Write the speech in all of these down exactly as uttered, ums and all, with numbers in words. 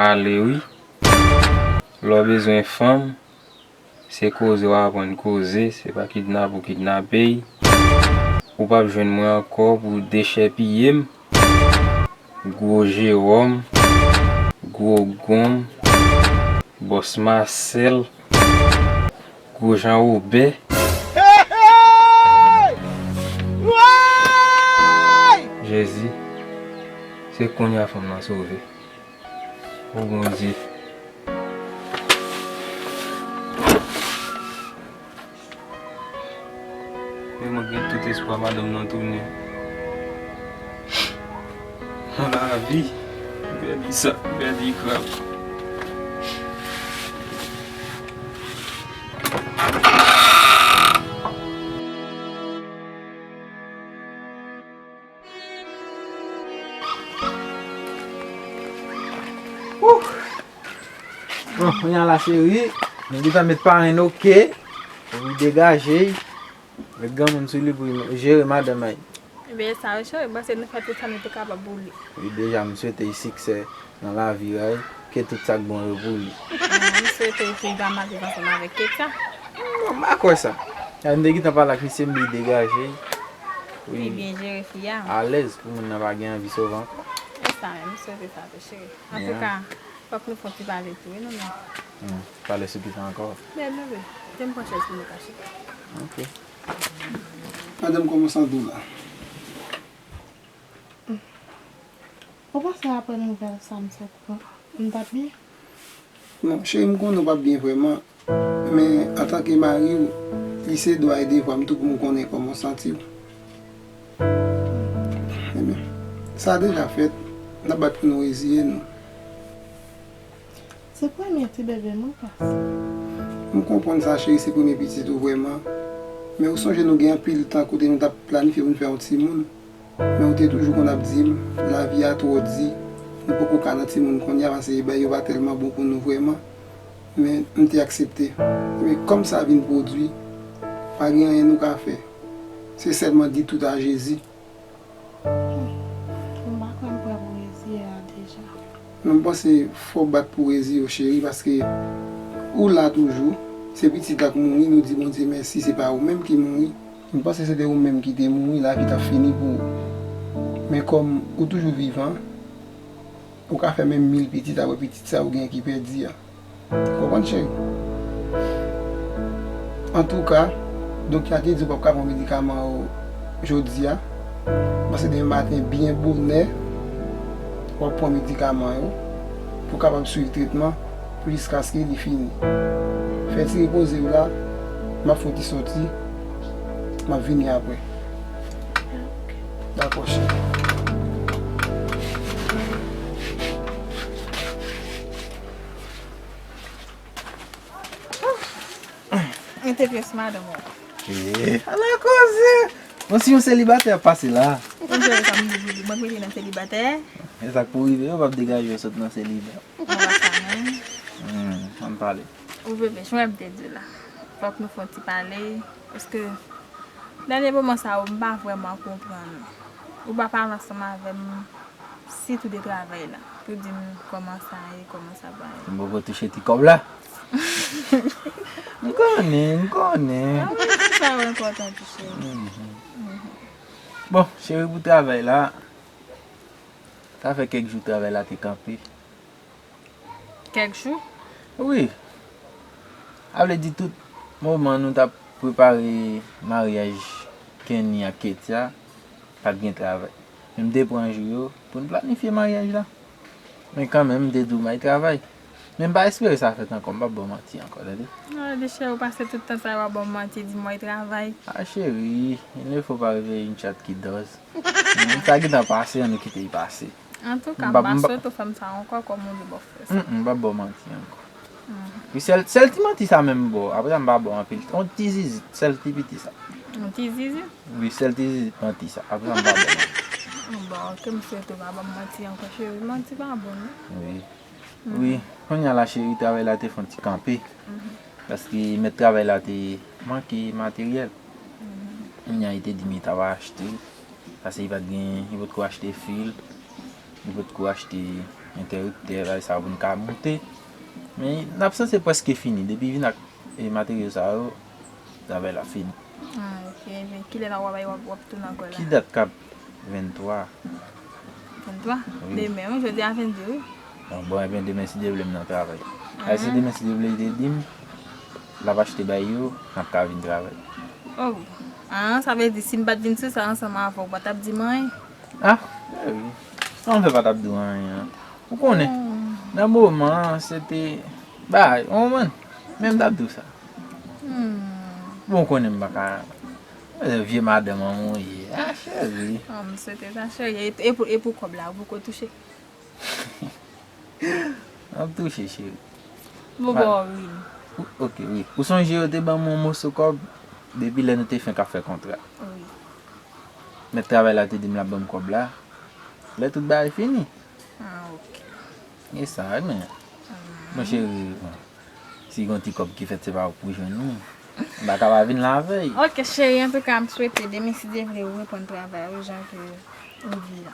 ale wi. Lè w bezwen fanm, se koze w aprann koze, se pa kidnape w kidnape y. Ou p ap jwenn mwen ankò pou w dechèpiye m. Gwo Jewòm, Gwo Gonm, Bòs Masèl, Gwo Jan Wobè. Jezi, se kounye a fanm nan sove. O Bondye. Men mwen gen tout espwa madanm nan tounen. Nan lavi, m pèdi sa, m pèdi krab. Bon, kounye a la cheri, nou gentan met parenn oke. Epi degaje y. Met granmoun sou li pou l jere madanm ay. Ebyen, sa yo cheri, m panse nou fè tout sa nou te kapab pou li. Wi, deja, m swete y siksè nan lavi ay, ke tout sa k bon yo pou li. M swete l fin pa matyè ansanm avèk Ketia. Non, m pa kwè sa. Ay, m te gentan pale ak misye, m di degaje y. Wi. Li byen jere fi a. Alèz pou moun nan pa gen anvi sove ankò. E sa menm, m swete sa tou, cheri. Antouka, fòk nou fè yon ti pale tou, wi, nou menm. Hmm, pale sou ki sa ankò? Bèl bebe, te m pran chèz pou nou ka chita. Ok. Madanm, kòman w santi w la? Ou panse apre nouvèl sa m sot pran, m t ap byen? Non, cheri, m konnen w p ap byen vrèman. Men, antanke mari w, li se dwa e devwa m tou pou m konnen kòman w santi w. Ebyen, sa deja fèt, n ap bat pou nou reziye nou. Se premye ti bebe m wi, Kas. M konprann sa, cheri, se premye pitit ou vrèman. Men ou sonje nou gen anpil tan kote nou t ap planifye pou n fè yon timoun. Men ou te toujou konn ap di m, lavi a twò di, nou poko ka nan timoun kounye a, paske bèy yo pa tèlman bon pou nou vrèman. Men m te aksepte. Men kòm sa vin pwodui, pa gen anyen nou ka fè. Se sèlman di tout a Jezi. M pa kwè m prè pou reziye a deja. Non, m panse fò w bat pou reziye w, cheri, paske ou la toujou. Se pitit la k mouri, nou di Bondye mèsi, se pa ou menm ki mouri. M panse se te ou menm ki te mouri, lavi t ap fini pou ou. Men kòm ou toujou vivan, ou ka fè menm mil pitit apre pitit sa ou gen ki pèdi a. Konprann, cheri? Antouka, doktè a te di w p ap ka pran medikaman yo jodi a. M panse demen maten, byen bonè, w ap pran medikaman yo pou w kapab swiv tretman jiskaske li fini. Fè ti repoze w la, m ap fè yon ti sòti, m ap vini apre. Dakò, cheri. Mete pyès madanm ou. Ala koze! Bon, si yon selibatè ap pase la. Ou konn sa m di pou li, mwen k mete nan selibatè. E sa k pou rive, yo p ap degaje yo sot nan seliba. Ou pa sa menm. Hmm, ann pale. Ou bebe, jan m te di w la. Fòk nou fè yon ti pale, paske dènye moman sa yo, m pa vrèman konprann ou. Ou pa pale ansanm avè m, sitou de travay la, pou di m kòman sa ye, kòman sa va ye. M poko touche ti kòb la. M konnen, m konnen. Ah, wi, sa yo enpòtan tou, cheri. Mhm. Mhm. Bon, cheri, pou travay la, sa fè kèk jou travay la te kanpe. Kèk jou? Wi. A vle di tout moman nou t ap prepare maryaj Kenny ak Ketia, pa t gen travay. Men m te pran jou yo pou n planifye maryaj la. Men kanmenm, m te di w m ay travay. Men m pa espere sa fèt ankò, m p ap ba w manti ankò, tande. Ah, Richard, ou pase tout tan sa w ap ba m manti, di m w ay travay. Ah, chérie, il ne faut pas réveiller une chatte qui dort. Sa gentan pase, ann kite l pase. Antouka, m pa swete w fè m sa ankò, kòm ou di w ap fè sa. Mm, m p ap ba w manti ankò. Wi, sèl, sèl ti manti sa menm m ba w. Apre sa, m pa ba w anpil. Yon ti zizit, sèl ti piti sa. Yon ti zizit? Wi, sèl ti zizit manti sa. Apre sa, m pa ba w manti. Bon, ok, m swete w pa ba m manti ankò, cheri. Manti pa bon, non? Wi. Wi, kounye a la, cheri, travay la te fè yon ti kanpe. Paske mèt travay la te manke materyèl. Kounye a, li te di m li t ap achte, paske li pa t gen, li potko achte fil, li potko achte entèriptè, bagay sa yo pou n ka moute. Men n ap sanse prèske fini. Depi vin ak, e, materyo sa yo, travay la fini. Ah, ok. Men kilè nan w ap, w ap, w ap tounen ankò la? Ki dat k ap venntwa? Venntwa? Wi. Demen, wi, jodi a vennde, wi. Bon, bon, ebyen, demen, si Dye vle, m nan travay. Ay, se demen, si Dye vle, li te di m, l ap achte bay yo, n ap ka vin travay. Oh. Ah, sa vle di, si m pa t vin sou sa ansanm avè w, w pa t ap di m anyen? Ah, wi. Sa m fè pa t ap di w anyen. Ou konnen, nan moman an, se te bagay, ou konprann? Men m t ap di w sa. Hmm. Bon, ou konnen m pa ka, e, vye madanm an mwen ye. Ah, cheri. Ah, m swete sa, cheri. E, e pou, e pou kòb la, ou poko touche? M ap touche, cheri. Bon, bon, wi. Ok, wi. Ou sonje yo te ban m yon moso kòb depi lè nou te fenk ap fè kontra? Wi. Mèt travay la te di m l ap ban m kòb la lè tout bagay fini. Ah, ok. E sa, men. Bon, cheri, bon. Si gon ti kòb ki fèt, se pa ou k pou jwenn li. M pa ka pa vin la avè l. Ok, cheri, antouka, m swete demen, si Dye vle, ou reprann travay ou jan ke ou di la.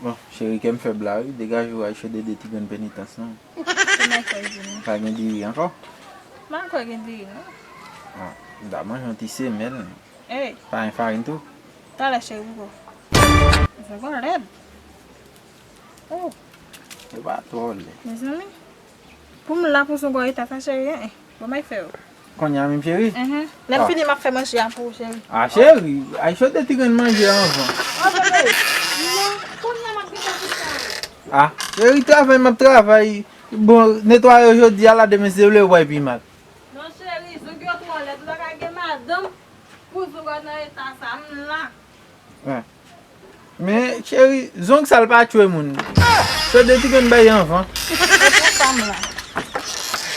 Bon, cheri, kè m fèb la, wi. Degaje w, al chode de ti grenn penitans, non. Kòman fè vini? Pa gen diri ankò? M pa kwè gen diri, non. Ah, m ta manje yon ti semèl. Ey. Pa gen farin tou? Talè, cheri, poko. Zango lèd. Oh. Yo pa twò lèd. Mezanmi. Pou m la pou zongo eta sa, cheri, en, en. Bon, may fè yo. Kounye a menm, cheri? Mhm. Lè m fini, m ap fè manje a pou ou, cheri. Ah, cheri, ay chode ti grenn manje a anvan. Oh, bebe. Non, kounye a m ap gentan fè sa. Ah, cheri, travay m ap travay. Bon, netwaye yo jodi a la, demen, si Dye vle, yo pral pi mal. Non, cheri, zong yo twò lèd. Ou pa ka gen madanm pou zong nan eta sa, m la. Ah. Men, cheri, zong sa l pa tchwe moun. Chode ti grenn bay anvan. E pou sa m la.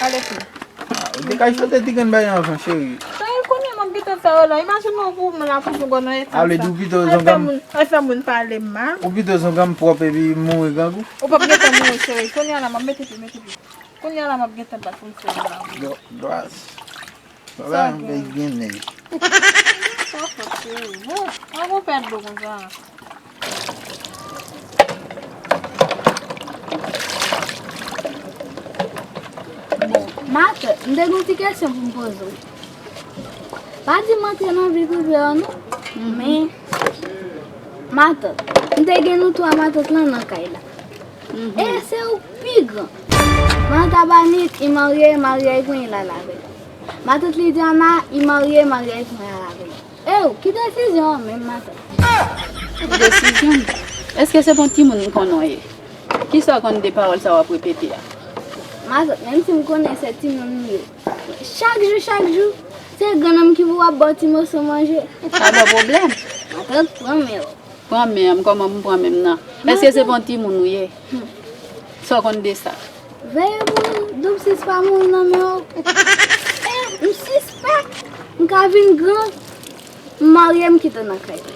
Ale fi. Ah, ou te ka chode ti grenn bay anvan, cheri. Cheri, kounye a m ap gentan fè yo la. Imajine w pou m la pou zong nan eta sa. Ale di w pito zong an m. Al fè moun pale m mal. Ou pito zong an m pwòp epi m mouri grangou. Ou p ap gentan mouri, cheri. Kounye a la, m ap mete pi, mete pi. Kounye a la, m ap gentan bat pou m fè yo la. Dwa. Sa bay gen nèg. Sa fòt, cheri. An gon pèt dlo konsa. Bon, matant, m te gen yon ti kesyon pou m poze w. Pa di m antre nan vi prive w, non. Men, matant, m te gen nou twa matant lan nan kay la. E se ou k pi gran. Mwen t ap annik, li marye, maryaj mwen, li al avè l. Matant Lidiana, li marye, maryaj mwen, al avè l. E ou, ki desizyon an menm, matant? Ki desizyon m? Èske se bon timoun m konnen w ye? Kisa w konn de pawòl sa w ap repete a? Matant, menm si m konnen se timoun m ye, chak jou, chak jou, se grann nan m ki pou ap ba w ti moso manje. Pa ba w pwoblèm. Matant, pran men w. Pran men an, kòman pou m pran men m nan? Èske se bon timoun ou ye? Sa w konn de sa? Veye pou doub sis pa mouri nan men w. E, m sispèk m ka vin gran, m marye, m kite w nan kay la.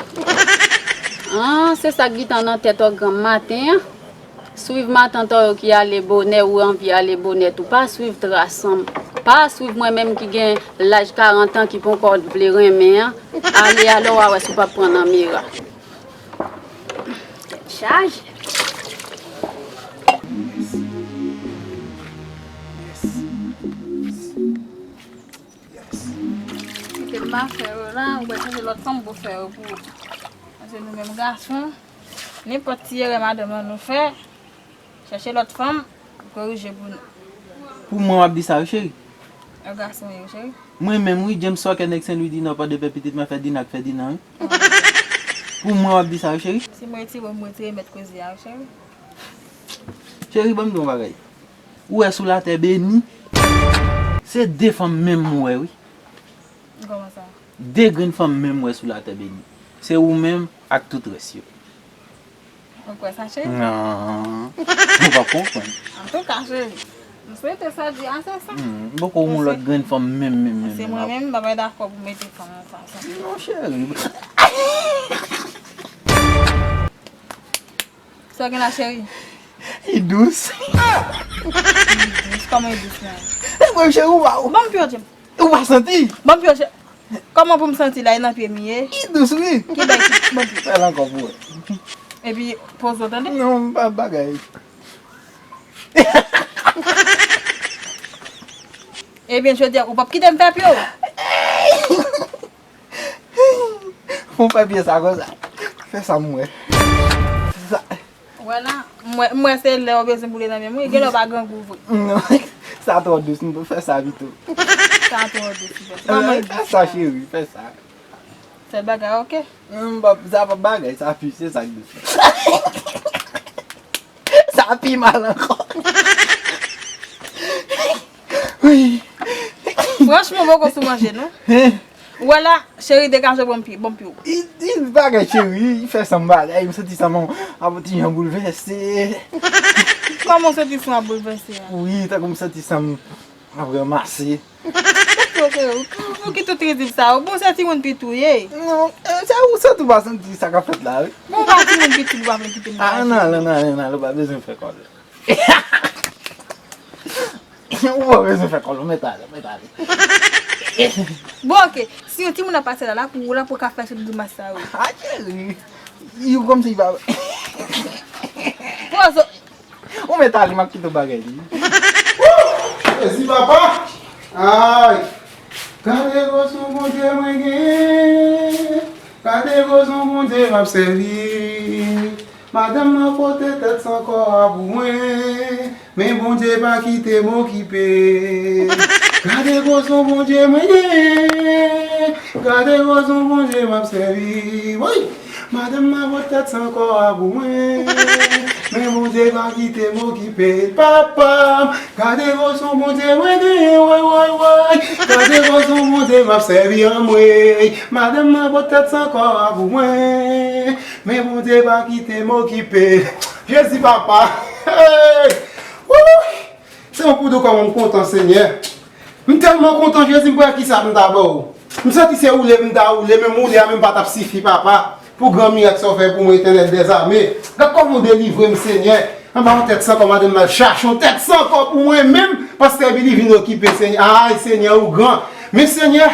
Ah, se sa k gentan nan tèt ou granm maten an? Swiv matant ou yo ki ale bonè, ou anvi ale bonè tou. Pa swiv tras an m. Pa swiv mwen menm ki gen laj karant an ki ponkò vle renmen an. Ale, ale, w a wè si w p ap pran nan mera. Tèt chaje. Kite m afè yo la, ou pral chèche lòt fanm pou fè yo pou ou. Paske nou menm gason, nenpòt ti erè madanm lan nou fè, chèche lòt fanm pou korije pou nou. Pou mwen w ap di sa wi cheri. Yon gason wi cheri. Mwen menm wi, James Walker nèg Sen Lwi di Nò, pa de pè pitit mwen fè Dina k fè Dina wi. Pou mwen w ap di sa wi cheri. Si mwen retire w, mwen retire mèt koze a wi cheri. Cheri, ban m di w yon bagay. Ou wè sou latè beni, se de fanm menm ou wè wi. Kòman sa? De grenn fanm menm ou wè sou latè beni. Se ou menm ak tout rès yo. Ou kwè sa, cheri? Non. Ou p ap konprann. Antouka, cheri, m swete sa di a se sa. Hmm, m poko wè yon lòt grenn fanm menm, menm, menm. Se mwen menm, m pa dakò pou mete fanm nan sa. Non, cheri. Sa w gen la, cheri? Li dous. Li dous? Kòman li dous la? E mwen, cheri, ou pa. Ban m pye w, James. Ou pa santi? Ban m pye w, cheri. Kòman pou m santi la, e nan pye m ye? Li dous, wi. Ki bay ki, ban m pye. Fè l ankò pou wè. Epi poze w tande. Non, m pa bagay. Ebyen, jodi a, ou p ap kite m fè pye w? Ou fè pye sa konsa. Fè sa m wè. Sa. Wè la, m wè, m wè se lè w bezwen boule nan men m, wi, gen lè w pa grangou vre. Non, sa twò dous, m pou fè sa pito. Sa twò dous, vre. Se pa mwen ki di sa. Fè sa, cheri, fè sa. Fè bagay, oke? M p ap, sa p ap bagay, sa pi, se sa k dous. Sa pi mal ankò. Wi. Franchman, poko sou manje, non? Hein? Ou wè la, cheri degaje bon pye, bon pye w. I, i bagay cheri, i fè san m bagay, m santi san m ap ti jan boulvèse. Kòman w santi san w ap boulvèse a? Wi, tankou m santi san m ap ranmase. Ou ki tout ridib sa yo? Bon, se timoun piti w ye. Non, eh, se ou santi w pa santi sa k ap fèt la, wi. Bon, w pa timoun piti, ou pa vle kite m. Ah, nan, nan, nan, nan, nan, ou pa bezwen fè kòlè. Ou pa bezwen fè kòlè, mèt ale, mèt ale. Bon, oke. Si yon timoun ap pase la, la pou ou, la pou w ka fè tout grimas sa yo. Ah, cheri. Yo kòmsi pa. Pozo. Ou mèt ale, m ap kite w bagay li. Jezi papa! Ay! Gade gwo son Bondye mwen gen. Gade gwo son Bondye m ap sèvi. Madanm nan pote tèt san kò a pou mwen. Men Bondye pa kite m okipe. Gade gwo son Bondye mwen gen. Gade gwo son Bondye m ap sèvi. Woy! Madanm nan pot tèt san kò a pou mwen. Men Bondye pa kite m okipe l, papa m. Gade gwo son Bondye mwen genyen, woy, woy, woy. Gade gwo son Bondye m ap sèvi anmwey. Madanm nan pot tèt san kò a pou mwen. Men Bondye pa kite m okipe l. Jezi papa. Hey! Wouy! Se yon pou di w kòman m kontan, Senyè. M tèlman kontan, Jezi, m pa wè kisa pou m ta ba w. M santi se woule pou m ta woule, menm woule a menm pa t ap sifi, papa, pou gran mirak sa w fè pou mwen, Etènèl dèzame. Gad kòman w delivre m, Senyè. Anba yon tèt san kò, madanm nan al chache yon tèt san kò pou mwen menm, pastè Billy vin okipe, Senyè. Ay, Senyè, ou gran. Men, Senyè,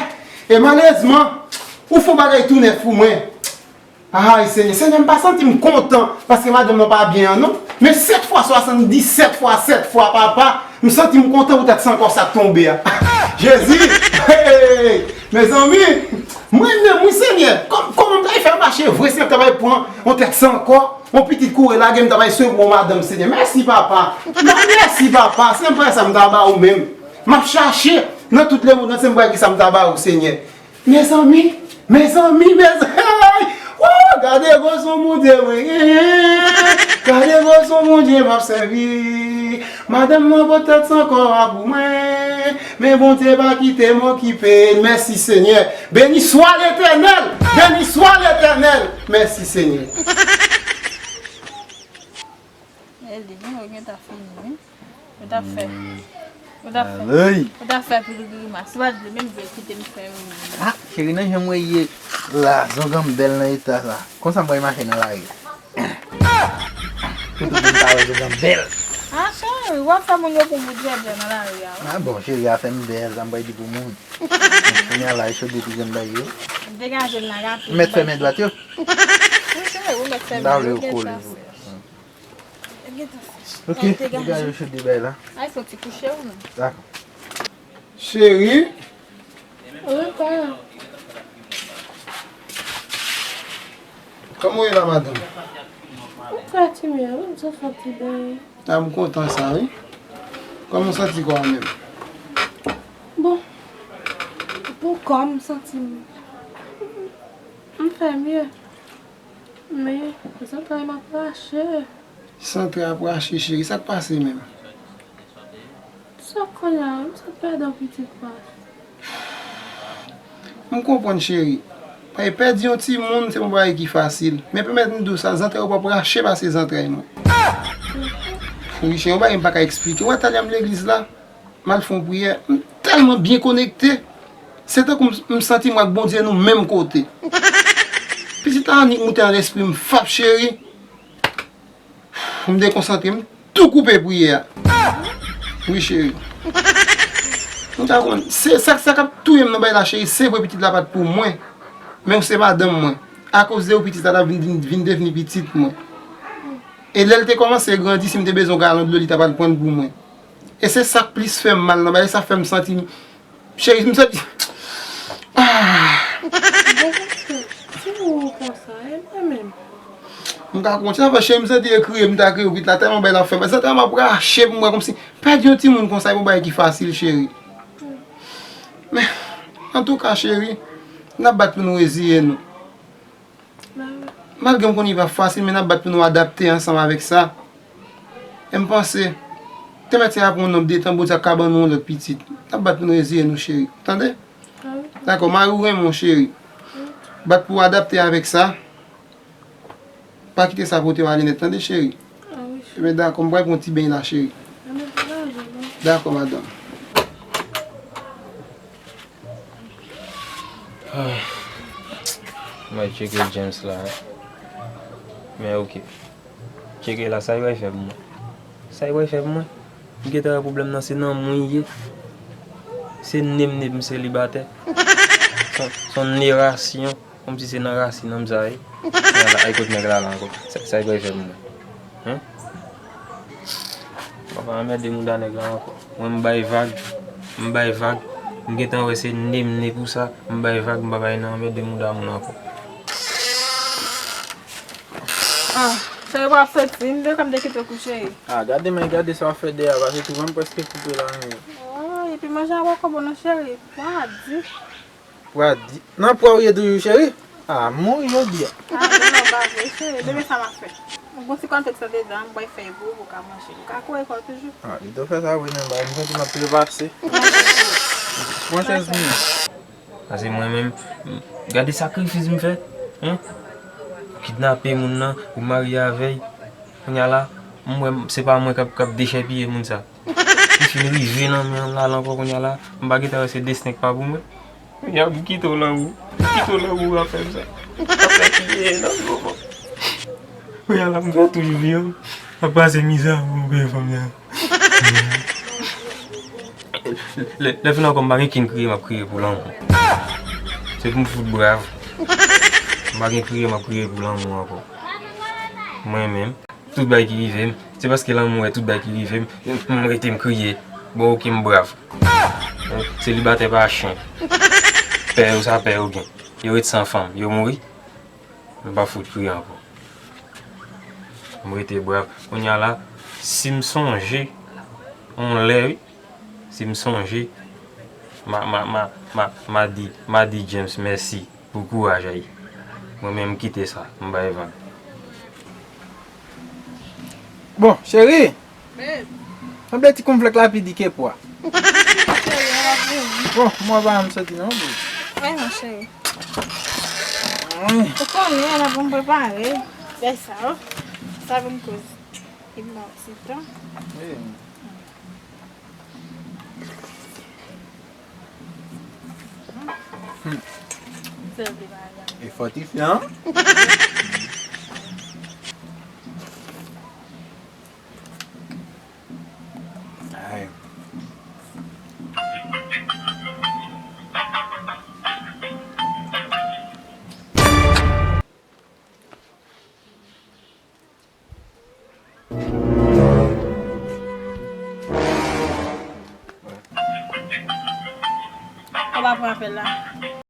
e malerezman, ou fè yon bagay tou nèf pou mwen. Ay, Senyè, Senyè, m pa santi m kontan paske madanm nan pa byen an, non. Men sèt fwa swasanndisèt fwa sèt fwa, papa, m santi m kontan pou tèt san kò sa k tonbe a. Jezi! Hey! Mezanmi, mwen menm, wi, Senyè, kòm, kòman m ta fè mache vre, Senyè, m ta bay pran yon tèt san kò, yon pitit kouri lage m, ta bay swen pou yon madanm, Senyè. Mèsi, papa. Non, mèsi, papa. Se m prè sa m ta ba ou menm. M ap chache nan tout lemonn nan, se m prè ki sa m ta ba ou, Senyè. Mezanmi, mezanmi, mezanmi, wou, gade gwo son Bondye mwen genyen, gade gwo son Bondye m ap sèvi. Madanm nan pot tèt san kò a pou mwen, men Bondye pa kite m okipe l. Mèsi Senyè. Beni swa Letènèl, beni swa Letènèl. Mèsi Senyè. Eldi, non, yo gentan fini, wi. Yo t ap fè. Yo t ap fè. Alèy. Yo t ap fè pil grimas. Ou pa t vle menm vle kite m fè yo menm. Ah, cheri, nan jan m wè ye la, zonzanm bèl nan eta sa. Konsa m pral mache nan lari. Pou tout moun ta wè zonzanm bèl. Ah, cheri, w ap fè moun yo pou bout djèdjè nan lari a, wi. Ah, bon, cheri, afè m bèl, sa m pral di pou moun. Kounye a la, e chode tou jan m bay yo. Degaje l nan rapid. M mèt fèmen dwat yo. Wi, cheri, ou mèt fèmen. M ta vle yo kole vre. Ok, degaje yo chode bay la. Ay, soti kouche ou non? Dakò. Cheri. Wi, pa. Kòman w ye la, madanm? M trè ti byen, wi, m santi m ti byen. A, m kontan sa, wi. Kòman w santi kò w menm? Bon, pou kò m, m santi m, m fè mye. Men, zantray m ap rache. Zantray ap rache, cheri. Sa k pase menm? Sa kounye a, m sot pèdi yon pitit mwen. M konprann, cheri. Paske pèdi yon timoun, se pa yon bagay ki fasil. Men pèmèt m di w sa, zantray ou p ap rache pase zantray mwen. Wi, cheri, yon bagay m pa ka eksplike. Ou wè talè m legliz la? M al fè yon priyè, m tèlman byen konekte. Se tankou m, m santi m ak Bondye nou menm kote. Pitit la annik moute nan lespri m, fap cheri. M dekonsantre, m tou koupe priyè a. Wi, cheri. M ta konn, se sa, sa k ap touye m nan bagay la, cheri, se vre pitit la pa t pou mwen. Men w se madanm mwen. Akoz de ou, pitit la t ap vin, vin, vin devni pitit mwen. E lè l te kòmanse grandi, si m te bezwen yon galon dlo, li ta pral pran l pou mwen. E se sa k plis fè m mal nan bagay sa, fè m santi m, cheri, m santi. Ah! Bon, se ou konsa, e mwen menm? M ka konte sa, cheri, m santi e kriye, m ta kriye w vit la, tèlman bagay la fè m mal. Santi m ap rache pou m wè kòmsi pèdi yon timoun konsa, e yon bagay ki fasil, cheri. Men, antouka, cheri, n ap bat pou nou reziye nou. Malgre m konnen li p ap fasil, men n ap bat pou nou adapte ansanm avèk sa. E m panse, te mèt se apre yon nonb de tan, Bondye ap ka ban nou yon lòt pitit. N ap bat pou nou reziye nou, cheri. Tande? Dakò, mari w renmen w, cheri. Bat pou w adapte avèk sa. Pa kite sa pote w ale nèt, tande, cheri? Ebyen, dakò, m pral pran yon ti beny la, cheri. Dakò, madanm. Ah. Mwen tcheke James la. Men oke. Tcheke la, sa li pral fè pou mwen? Sa li pral fè pou mwen? M gentan wè pwoblèm nan se nan mwen li ye. Se ne m ne m selibatè. Son, son nerasyon. Kòmsi se nan rasin an m sa ye. Ala, ay kot nèg la la ankò. Sa, sa li pral fè pou mwen? Hen? Papa anmède mouda nèg la ankò. Mwen m bay vag, m bay vag. M gentan wè se ne m ne pou sa. M bay vag, m pa bay nan anmède mouda moun ankò. Ah, cheri, w ap soti, m te kwè m te kite w kouche. Ah, gade men, gade sa w ap fè dèyè a, paske tou mwen m prèske koupe la, men. Oh, epi manje a poko bon non, cheri. Pwa di. Pwa di. Nan pwa w ye toujou, cheri? Ah, m mouri jodi a. Ah, non, non, pa vre, cheri. Demen sa m ap fè. Mwen gon ti kòlèt sa dedan, m bay fèy pou ou, pou w ka manje. Ou ka kouri kò toujou. Ah, li tou fè sa vre, men bay, m santi m ap trepase. Pran chèz mwen. Paske mwen menm, gade sakrifis m fè, hen? Ou kidnape moun nan, ou marye avè l. Kounye a la, m wè se pa mwen k ap, k ap dechèpiye moun sa. Li fin rive nan men m la, la ankò kounye a la, m pa gentan wè se desten k pa pou mwen. Kounye a, m kite w lanmou. M kite w lanmou, w ap fè m sa. W ap fè piye nan men m. Kounye a la, m fè tout vi m ap pase mizè pou m peye fanmi an. Lè, lè fin ankò, m pa gen ken kriye, m ap kriye pou lanmou. Se pou m fout brav. M pa gen kriye, m ap kriye pou lanmou ankò. Mwen menm, tout bagay ki rive m, se paske lanmou wè tout bagay ki rive m, m rete m kriye. Bon, oke, m brav. Selibatè pa chen. Pè yo, sa pè yo gen. Yo ret san fanm, yo mouri. M pa fout kriye ankò. M rete brav. Kounye a la, si m sonje, on lè, wi, si m sonje, ma, ma, ma, ma, ma di, ma di James mèsi pou kouraj a li. Mwen menm, m kite sa, m bay vag. Bon, cheri, sanble ti konflèk la pi di ke pwa. Bon, mwen pa janm soti non, boo. Wi, mon cheri. Ou konnen, la pou m prepare. Fè sa, o. Sa vin koz. Li pran ti tan. Wi. Hmm. Sèl de bagay. E fòtifyan. Ay. Ou pa pran apèl la.